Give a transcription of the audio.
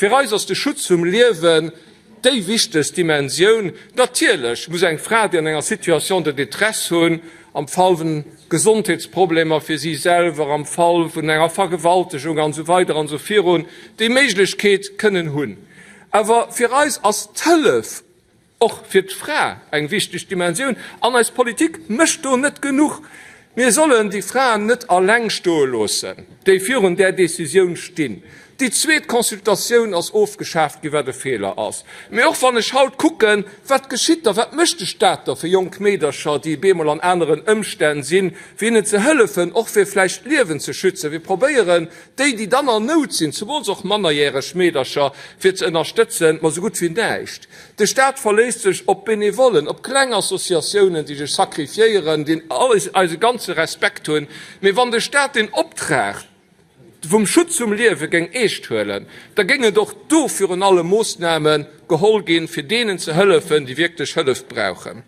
Fir eis ass de Schutz vum Liewen déi wichtegst Dimensioun. Natierlech muss eng Fra, déi an enger Situation de détresse hunn, am Fall vun Gesondheetsproblemer fir si selwer, am Fall vun enger Vergewaltegung an esou weider an esou virun, déi Méiglechkeet kënnen hunn. Awer fir eis ass d'Hëllef Och fir d'Fra eng wichteg Dimensioun. An eis Politik mécht do net genuch. Mir sollen déi Fraen net alleng stoe loossen, déi virun där Decisioun stinn. Déi zweet Consultatioun ass ofgeschaaft ginn, wat e Feeler ass. Mee och wann ech haut kucken, wat geschitt da, wat mécht de Stat da fir jonk Meedercher, déi bemol an aneren Ëmstänn sinn, fir hinnen ze hëllefen, och fir vläicht d'Liewen ze schützen. Mir probéieren, Déi, déi dann an Nout sinn, zumools och mannerjäreg Meedercher, fir ze ënnerstëtzen, ma sou gutt wéi näischt. De Staat verléisst sech op Benevollen, op kleng Associatiounen, déi sech sacrifiéieren, déi eise ganze Respekt hunn. Mee wann de Staat den Optrag vum Schutz vum Liewe géing eescht huelen, da géing et och do virun allem Moossname geholl ginn, fir deenen ze hëllefen, déi wierklech Hëllef brauchen.